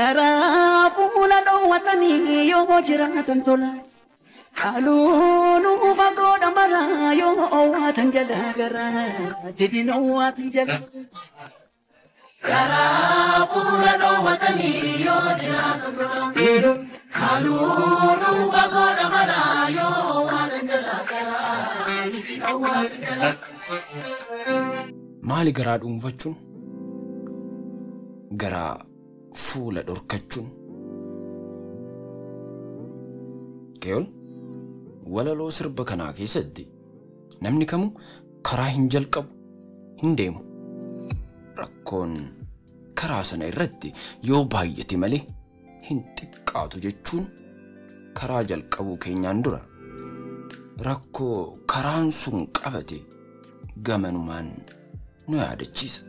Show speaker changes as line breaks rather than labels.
Garaa fuula dhoowwatanii yoo jiraatan tola. Haaluun fagoodha maraa yoo oowwaatan jala garaa didin oowwaatan jala. Garaa fuula dhoowwatanii yoo jiraatan tola. Haaluun fagoodha maraa yoo oowwaatan jala garaa didin oowwaatan jala.
Maali garaa dhuunfachuun? Garaa fuula dhorkachuun. Keewol walaloo sirba kanaa keessatti namni kamuu karaa hin jalqabu hin deemu. Rakkoon karaa sana irratti yoo baay'ate malee hin xiqqaatu jechuun karaa jalqabuu keenyaan dura rakkoo karaan sun qabate gamanumaan nu yaadachiisa.